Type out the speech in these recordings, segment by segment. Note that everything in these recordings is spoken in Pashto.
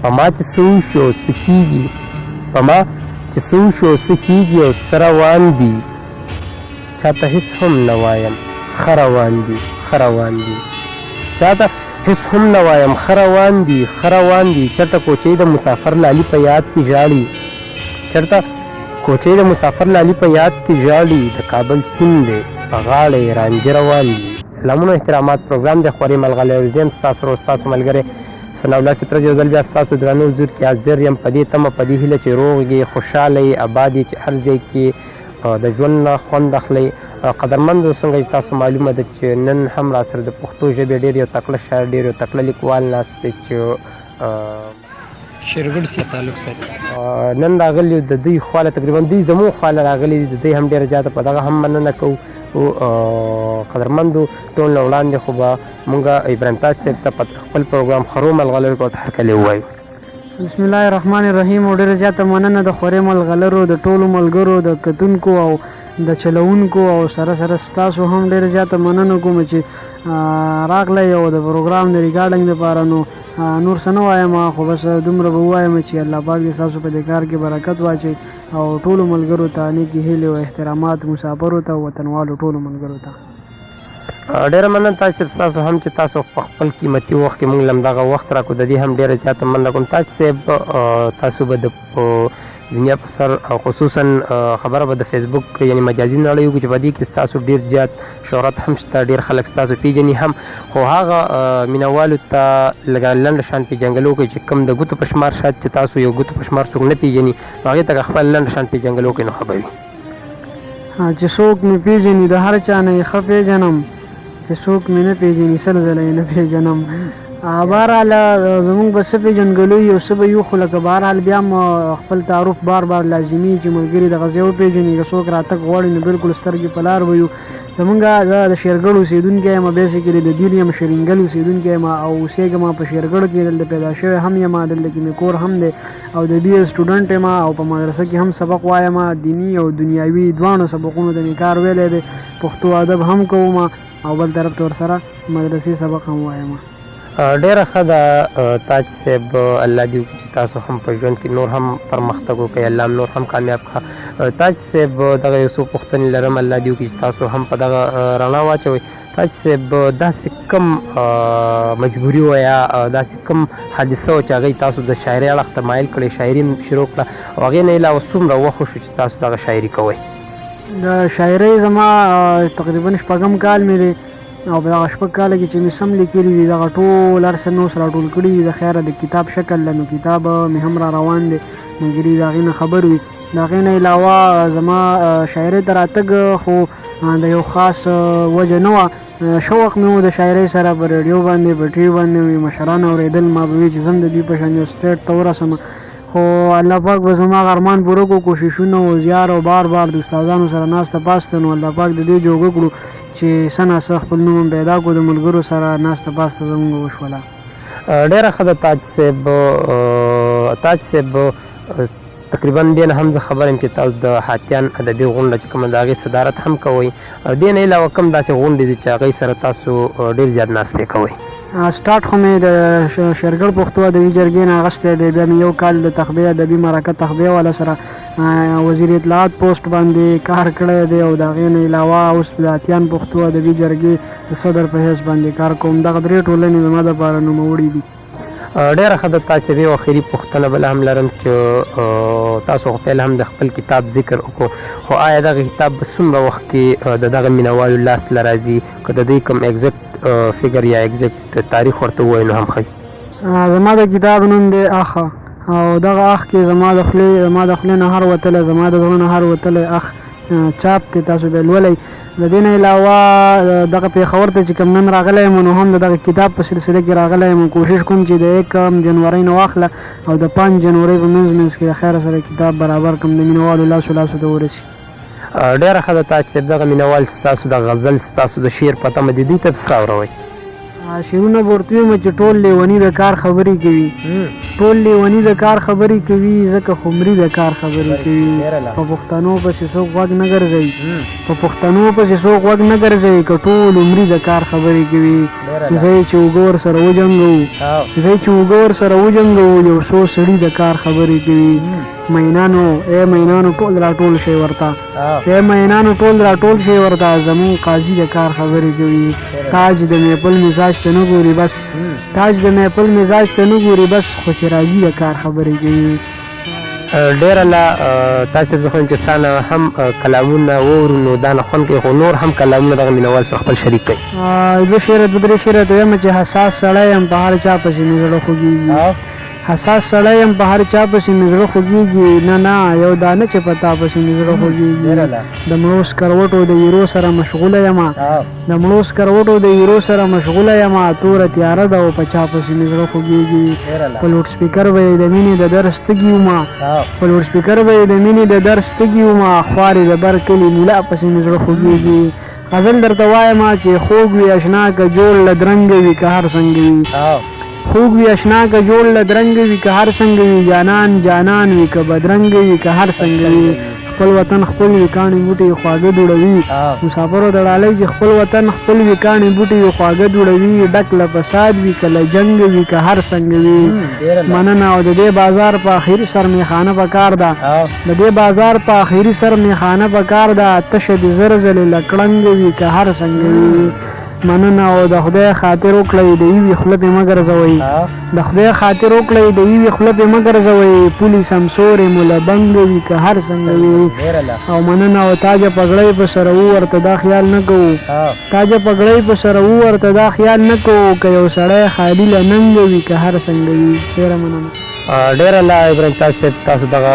په ما چې څه وشو او څه کېږي، په ما چې څه وشو او څه کېږي او څه روان دي، چاته هېڅ هم نه وایم، ښه روان دي، ښه روان دي. چاته هېڅ هم نه وایم، ښه روان دي، ښه روان دي. چېرته کوچۍ د مسافر لالي په یاد کې ژاړي، چېرته کوچۍ د مسافر لالي په یاد کې ژاړي، د کابل سیند دی په غاړه یې رانجه روان دي. سلامونه احترامات، پروګرام د خورې ملغلرو، زه یم ستاسو ورور، ستاسو ملګری ثناءالله فطرت. یو ځل بیا ستاسو درنو حضور کې حاضر یم، په دې تمه، په دې هیله چې روغ یې، خوشحاله یې، اباد یې، چې هر ځای کې د ژوند نه خوند اخلئ. قدرمندو، څنګه چې تاسو معلومه ده چې نن هم راسره د پښتو ژبې ډېر یو تکړه شاعر، ډېر یو تکړه لیکوال ناست دی چې شیرګړ سره تعلق ساتي. نن راغلي یو د دوی خواله، تقریبا دوی زموږ خواله راغلي دي، د دوی هم ډېره زیاته په دغه هم مننه کوو. قدرمندو، ټول نه وړاندې خو به مونږ ابراهیم تاج صاحب ته په خپل پروګرام خرو ملغلرو کې ورته هرکلی ووایو. بسم الله الرحمن الرحیم. او ډېره زیاته مننه د خورې ملغلرو د ټولو ملګرو، د کتونکو او د چلوونکو، او سره سره ستاسو هم ډېره زیاته مننه کوم چې راغلی او د پروګرام د ریکارډنګ دپاره. نو نور څه نه وایم، خو بس دومره به ووایم چې الله پاک دې ستاسو په دې کار کې برکت واچوي، او ټولو ملګرو ته نیکې هیلې او احترامات، مسافرو ته او وطنوالو ټولو ملګرو ته. ډېره مننه تاج صاحب ستاسو هم چې تاسو په خپل قیمتي وخت کې موږ له همدغه وخت راکړو، د دې هم ډېره زیاته مننه کوم. تاج صاحب، تاسو به د دنیا په سر او خصوصا خبره به د فیسبوک یعنی مجازي نړۍ وکړو چې په دې کې ستاسو ډېر زیات شهرت هم شته، ډېر خلک ستاسو پیژني هم، خو هغه مینهوالو ته لږه لنډه شان پیژنګلو کوي چې کوم د ګوتو په شمار شاید چې تاسو یو ګوتو په شمار څوک نه پیژني، نو هغې ته که خپل لنډه شان پیژنګلو کوي نو ښه به وي. چې څوک مې پیژني د هر چا نه یې ښه پیژنم، چې څوک مې نه پیژني 100 ځله یې نه پیژنم. بهرحال زمونږ به څه پېژندګلوي او څه به یو، خو لکه بهرحال بیا هم خپل تعارف بار بار لازمي چې ملګري دغه ځای وپېژني. که څوک راتګ غواړي نو بالکل سترګې په لار به یو. زمونږ زه د شیرګړ اوسېدونکی یم، بیسیکلي د دیر یم، شرینګل اوسېدونکی یم او اوسېږم په شیرګړ کې، دلته پیدا شوی هم یم، دلته کې مې کور هم دی، او د بي اے سټوډنټ یم او په مدرسه کې هم سبق وایم. دیني او دنیاوي دواړو سبقونو ته مې کار ویلی دی، پښتو ادب هم کوم او بل طرف ته ورسره مدرسې سبق هم وایم. ډېره ښه ده تاج صاحب، الله دې وکړي چې تاسو هم په ژوند کې نور هم پرمختګ وکړئ، الله هم نور هم کامیاب کړه. تاج صاحب، دغه یو څو پوښتنې لرم، الله دې وکړي چې تاسو هم په دغه رڼا واچوئ. تاج صاحب، داسې کوم مجبوري وه یا داسې کوم حادثه وه چې هغې تاسو د شاعرۍ اړخ ته مایل کړئ، شاعري هم شروع کړه، او هغې نه علاوه څومره وخت وشو چې تاسو دغه شاعري کوئ؟ د شاعرۍ زما تقریبا شپږم کال مې دی، او په دغه 6 کاله کې چې مې سم لیکلي دي دغه ټول هر څه مې اوس راټول کړي دي د خیره د کتاب شکل له، نو کتاب مې هم را روان دی، ملګري د هغې نه خبر وي. د هغې نه علاوه زما شاعرۍ ته راتګ خو د یو خاص وجه نه وه، شوق مې و د شاعرۍ سره، په ریډیو باندې په ټي وي باندې مې مشران اورېدل، ما به وي چې زه هم د دوی په شان یو سټیټ ته ورسم، خو الله پاک به زما هغه ارمان پوره کړو، کوششونه او زیار او بار بار د استادانو سره ناسته پاسته، نو الله پاک د دې جوګه کړو چې څه نا څه خپل نوم هم پیدا کړو، د ملګرو سره ناسته پاسته زموږ وشوله. ډېره ښه ده تاج صاحب. تاج صاحب، تقریبا دې نه هم زه خبر یم چې تاسو د هاتیان ادبي غونډه چې کومه د هغې صدارت هم کوئ، دې نه علاوه کوم داسې غونډې دي چې هغې سره تاسو ډېر زیات ناستې کوئ؟ سټارټ خو مې د شیرګړ پښتو ادبي جرګې نه اخیستی دی، بیا مې یو کال د تخبې ادبي مرکه تخبې والا سره وزیر اطلاعات پوسټ باندې کار کړی دی، او د هغې نه علاوه اوس د اتیان پښتو ادبي جرګې د صدر په حیث باندې کار کوم. دغه درې ټولنې زما دپاره نوموړي دي. ډېره ښه ده تاج صاحب. یو اخري پوښتنه بله هم لرم چې تاسو خو پیل هم د خپل کتاب ذکر وکړو، خو آیا دغه کتاب به څومره وخت کې د دغه مینهوالو لاس له راځي؟ که د دوی کوم ایگزیکټ فګر یا ایگزیکټ تاریخ ورته ووایي نو هم ښه وي. زما د کتاب نوم دی اخ، او دغه اخ کې زما د خولې نه هر وتلی، زما د زړه نه هر وتلی اخ چاپ دی، تاسو به یې لولئ. د دې نه علاوه دغه پېښور ته چې کوم نن راغلی یم نو هم د دغه کتاب په سلسله کې راغلی یم، کوشش کوم چې د 1 جنورۍ نه واخله او د 5 جنورۍ په منځ منځ کې د خیره سره کتاب برابر کړم، د مینهوالو لاسو لاسو ته ورسي. ډېره ښه ده تاج صاحب. دغه مینهوال ستاسو د غزل، ستاسو د شعر په تمه دي، دوی ته څه اوروئ؟ شعرونه به ورته ووایم چې ټول لیوني د کار خبرې کوي، ټول لیوني د کار خبرې کوي، ځکه خو مري د کار خبرې کوي. په پښتنو پسې څوک غوږ نه ګرځوي، په پښتنو پسې څوک غوږ نه ګرځوي، که ټول عمري د کار خبرې کوي. زه یې چې اوږه ورسره وجنګوو، زه یې چې اوږه ورسره وجنګوو، یو څو سړي د کار خبرې کوي. مینانو ای مینانو ټول راټول شئ ورته، ای مینانو ټول راټول شئ ورته، زمونږ قاضي د کار خبرې کوي. تاج د میپل مزاج ته نه ګوري بس، تاج د میپل مزاج ته نه ګوري بس، خو چې راځي د کار خبرې کوي. ډېره لا تاسو زه خو چې سانه هم کلامونه وورو نو دا نه خوند کوي، خو نور هم کلامونه دغه مینوال سره خپل شریک کړئ. دوه شعره دوه درې شعره ته وایم چې حساس سړی یم، په هر چا پسې مې زړه خوږېږي. حساس سړی یم، په هر چا پسې مې زړه خوږېږي، نه نه یو دا نه چې په تا پسې مې زړه خوږېږي. د مړو سکروټو د ایرو سره مشغوله یمه، د مړو سکروټو د ایرو سره مشغوله یمه، توره تیاره ده او په چا پسې مې زړه خوږېږي. په لوډ سپیکر به یې د مینې د درس تږي ومه، په لوډ سپیکر به یې د مینې د درس تږي ومه، خوارې د بر کلي ملا پسې مې زړه خوږېږي. غزل درته وایم چې خوږ وي اشنا که جوړ له درنګ وي که هر څنګه وي، خوږ وي اشنا که جوړ له درنګ وي که هر څنګه وي، جانان جانان وي که بدرنګ وي که هر څنګه وي. خپل وطن خپل وي کاڼي بوټي خواږه دوړوي، مسافرو ته ډالۍ چې خپل وطن خپل وي کاڼي بوټي خواږه دوړوي، ډک له فساد وي که له جنګ وي که هر څنګه وي. مننه. او د دې بازار په اخري سر میخانه په کار ده، د دې بازار په اخري سر میخانه په کار ده، تشه دې زر ځلې له کړنګ وي که هر څنګه وي. مننه. او د خدای خاطر وکړئ د یوې خوله پې مه ګرځوئ، د خدای خاطر وکړئ د یوې خوله پې مه ګرځوئ، پولې سمسورې مو له بنګ وي که هر څنګه وي. او مننه. او تاجه پګړۍ په سره وو ورته دا خیال نه کوو، تاجه پګړۍ په سره وو ورته دا خیال نه کوو، که یو سړی خالي له ننګ وي که هر څنګه وي. ډېره مننه. ډېره لا ابراهیم تاج صاحب تاسو دغه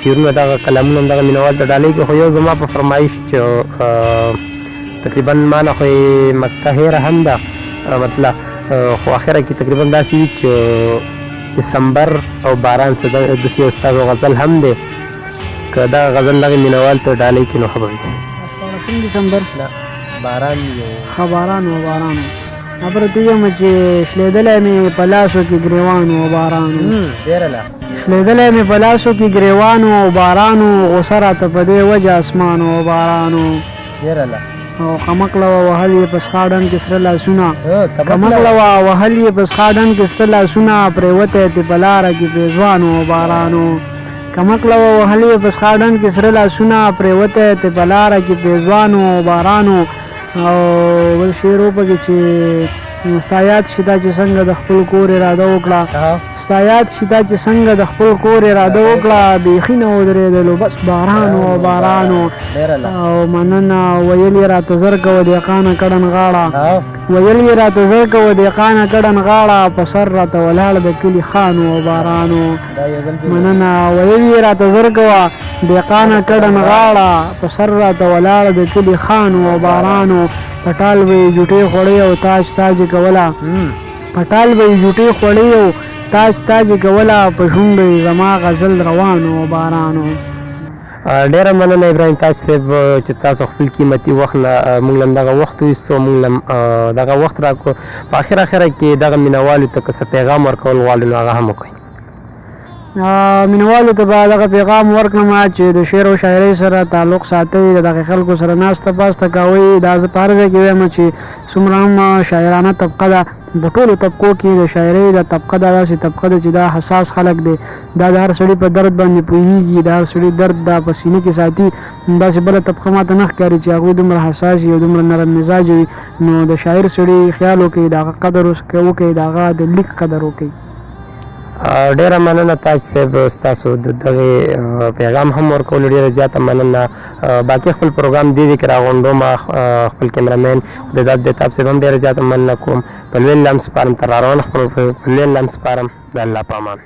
شعرونه دغه کلامونه هم دغه مینوال ته ډالۍ کړي، خو یو زما په فرمایش چې تقریبا ما نه خو یې مکه هېره هم ده، مطلب خو اخره کې تقریبا داسې وي چې دسمبر او باران څه داسې یو ستاسو غزل هم دی، که دا غزل دغه مینوال ته ډالۍ کړي نو ښه به وي. 16 دسمبر نه باران یو ښه باران و، باران و. خبره ته یم چې شلېدلی مې په لاسو کې ګرېوان و، باران و. شلېدلی مې په لاسو کې ګرېوان و، باران و، غوسه راته په دې وجه اسمان و، باران و. او کمکله وه وهل یې په سخا ډنډ کې سره لاسونه، کمکله وه وهل یې په سخا ډنډ کې سره لاسونه، پرېوتی ترې په لاره کې پېزوان و، باران و. کمکله وه وهل یې په سخا ډنډ کې سره لاسونه، پرېوتی ترې په لاره کې پېزوان و، باران و. او بل شعر و پکې چې ستا یاد شي تا چې څنګه د خپل کور اراده وکړه، ستا یاد شي تا چې څنګه د خپل کور اراده وکړه، بیخي نه ودرېدلو بس باران و، باران و. او مننه. ویل یې راته زر کوه دهقانه کډن غاړه، ویل یې راته زر کوه دهقانه کډن غاړه، په سر راته ولاړ د کلي خان و، باران و. مننه. ویل یې راته زر کوه دهقانه کډن غاړه، په سر راته ولاړ د کلي خان و، باران و. پټال به یې جوټې خوړې او تاج تاج یې کوله، پټال به یې جوټې خوړې او تاج تاج یې کوله، په شونډو یې زما غزل روان و، باران و. ډېره مننه ابراهیم تاج صاحب چې تاسو خپل قیمتي وخت نه موږ له دغه وخت وایستو، موږ له دغه وخت راکړو. په اخره اخره کې دغه مینوالو ته که څه پیغام ورکول غواړئ نو هغه هم وکړئ. مینوالو ته به دغه پیغام ورکړم چې د شعر او شاعرۍ سره تعلق ساتئ، د دغه خلکو سره ناسته پاسته کوئ. دا زه په هر ځای کې وایم چې څومره هم شاعرانه طبقه ده، په ټولو طبقو کې د شاعرۍ د طبقه دا داسې طبقه ده چې دا حساس خلک دی، دا د هر سړي په درد باندې پوهېږي، د هر سړي درد دا په سینه کې ساتي. داسې بله طبقه ماته نه ښکاري چې هغوی دومره حساس وي او دومره نرم مزاج وي. نو د شاعر سړي خیال وکړئ، د هغه قدر وکړئ، د هغه د لیک قدر وکړئ. ډېره مننه تاج صاحب، ستاسو د دغې پیغام هم ورکولو ډېره زیاته مننه. باقي خپل پروګرام دې دې کې راغونډوم، خپل کیمرامین خدایداد بیتاب صاحب هم ډېره زیاته مننه کوم. په لوی الله هم سپارم، تر را روان خپل په لوی الله هم سپارم. د الله په امان.